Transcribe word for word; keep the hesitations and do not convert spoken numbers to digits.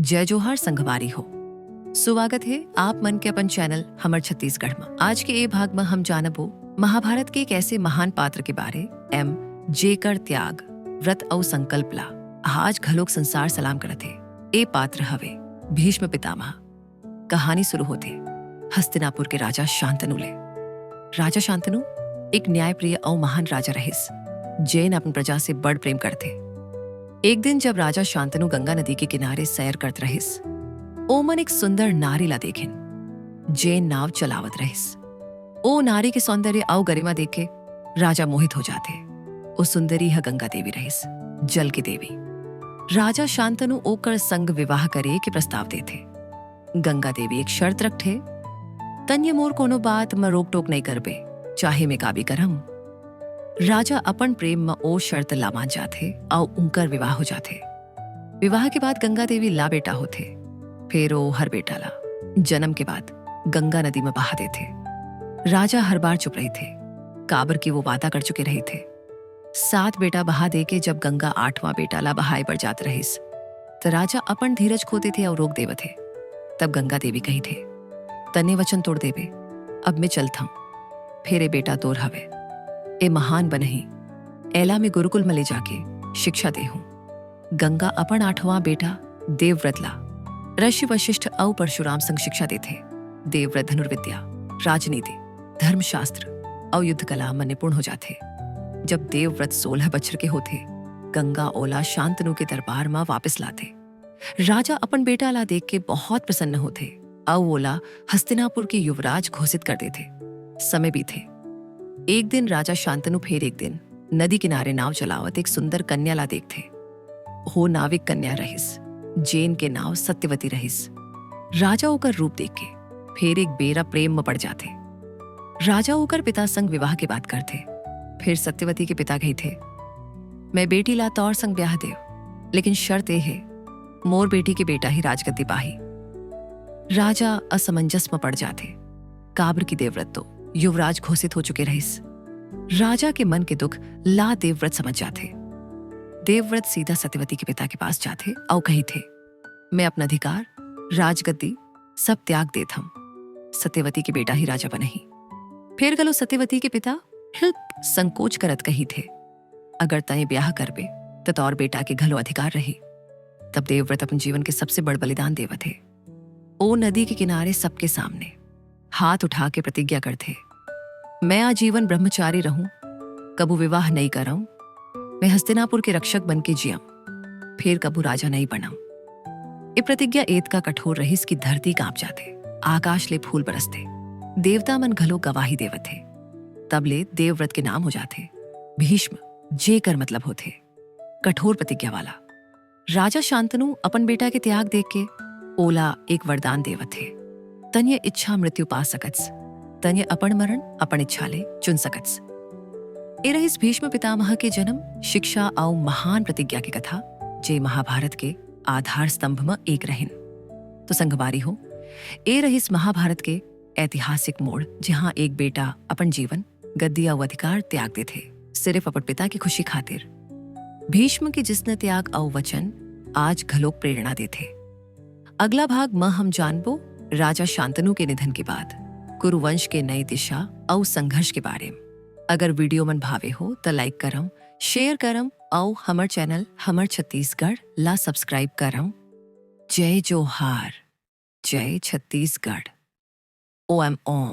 जय जोहार संगवारी हो, स्वागत हे आप मन के अपन चैनल हमर छत्तीसगढ़ म। आज के ए भाग म हम जानबो महाभारत के एक ऐसे महान पात्र के बारे एम, जेकर त्याग, व्रत अउ संकल्प ला आज घलोक संसार सलाम करत हे। ए पात्र हवे भीष्म पितामह। कहानी शुरू होथे हस्तिनापुर के राजा शांतनु ले। राजा शांतनु एक न्यायप्रिय अउ महान राजा रहिस, जेन अपन प्रजा से बड़ प्रेम करथे। एक दिन जब राजा शांतनु गंगा नदी के किनारे सैर करत रहिस, ओमन एक सुंदर नारी ला देखिन, जेन नाव चलावत रहिस। ओ नारी के सौंदर्य अउ गरिमा देख के राजा मोहित हो जाथे। ओ सुंदरी ह गंगा देवी रहिस, जल के देवी। राजा शांतनु ओकर संग विवाह करे के प्रस्ताव देथे। गंगा देवी एक शर्त रखथे, "तन ये मोर कोनो बात म रोक टोक नइ करबे, चाहे मैं का भी करम।" राजा अपन प्रेम म ओ शर्त ला मान जाथे अउ उंकर विवाह हो जाथे। विवाह के बाद गंगा देवी ला बेटा होथे, फेर ओ हर बेटा ला जन्म के बाद गंगा नदी म बहा देथे। राजा हर बार चुप रहिथे, काबर कि वो वादा कर चुके रहिथे। सात बेटा बहा दे के जब गंगा आठवां बेटा ला बहाए बर जात रहिस, त राजा अपन धीरज खो देथे अउ रोक देवथे। तब गंगा देवी कहिथे, "तने वचन तोड़ देबे, अब मैं चलथंव। फेर ए बेटा तोर हवे, ए महान बनही, एला मैं गुरुकुल म ले जाके शिक्षा देहूं।" गंगा अपन आठवां बेटा देवव्रत ला ऋषि वशिष्ठ अउ परशुराम संग शिक्षा देथे। देवव्रत धनुर्विद्या, राजनीति, धर्मशास्त्र अउ युद्ध कला म निपुण हो जाथे। जब देवव्रत सोलह बछर के होथे, गंगा ओला शांतनु के दरबार म वापस लाथे। राजा अपन बेटा ला देख के बहुत प्रसन्न होथे अउ ओला हस्तिनापुर के युवराज घोषित कर देथे। समय बीते। एक दिन राजा शांतनु फेर एक दिन नदी किनारे नाव चलावत एक सुंदर कन्या ला देखथे। हो नाविक कन्या रहिस, जेन के नाव सत्यवती रहिस। राजा ओकर रूप देख के फेर एक बेरा प्रेम म पड़ जाथे। राजा ओकर पिता संग विवाह के बात करथे। फिर सत्यवती के पिता कहिथे, "मैं बेटी ला तोर संग ब्याह देव, लेकिन शर्त ए हे, मोर बेटी के बेटा ही राजगद्दी पाही।" राजा असमंजस म पड़ जाथे, काबर कि देवव्रत तो युवराज घोषित हो चुके रहिस। राजा के मन के दुख ला देवव्रत समझ जाथे। देवव्रत सीधा सत्यवती के पिता के पास जाथे अउ कहिथे, "मैं अपन अधिकार, राजगद्दी सब त्याग देत हंव। सत्यवती के बेटा ही राजा बनही।" फेर घलो सत्यवती के पिता हल्क संकोच करत कहिथे, "अगर तंय ब्याह करबे, त तोर बेटा के घलो अधिकार रही।" तब देवव्रत अपन जीवन के सबसे बड़ बलिदान देवत हे। ओ नदी के किनारे सबके सामने हाथ उठा के प्रतिज्ञा करथे, "मैं आजीवन ब्रह्मचारी रहूं, कभू विवाह नइ करंव, मैं हस्तिनापुर के रक्षक बन के जियम, फेर कभू राजा नइ बनंव।" ए प्रतिज्ञा एतका कठोर रहिस कि धरती कांप जाथे, आकाश ले फूल बरसथे, देवता मन घलो गवाही देवत हे। तब ले देवव्रत के नाम हो जाथे भीष्म, जेकर मतलब होथे कठोर प्रतिज्ञा वाला। राजा शांतनु अपन बेटा के त्याग देख के ओला एक वरदान देवत हे, "तंय इच्छा मृत्यु पा सकस, तंय अपन मरण अपन इच्छा ले चुन सकस।" ए रहिस भीष्म पितामह के जन्म, शिक्षा अउ महान प्रतिज्ञा के कथा, जे महाभारत के आधार स्तंभ म एक रहिन। तो संगवारी हो, ए रहिस महाभारत के ऐतिहासिक मोड़, जहां एक बेटा अपन जीवन, गद्दी अउ अधिकार त्याग देथे, सिर्फ अपन पिता की खुशी खातिर। भीष्म के जिसने त्याग अउ वचन आज घलोक प्रेरणा देथे। अगला भाग म हम जानबो राजा शांतनु के निधन के बाद कुरुवंश के नई दिशा अउ संघर्ष के बारे म। अगर वीडियो मन भावे हो त लाइक करम, शेयर करम अउ हमर चैनल हमर छत्तीसगढ़ ला सब्सक्राइब करम। जय जोहार, जय छत्तीसगढ़। ओम ओम।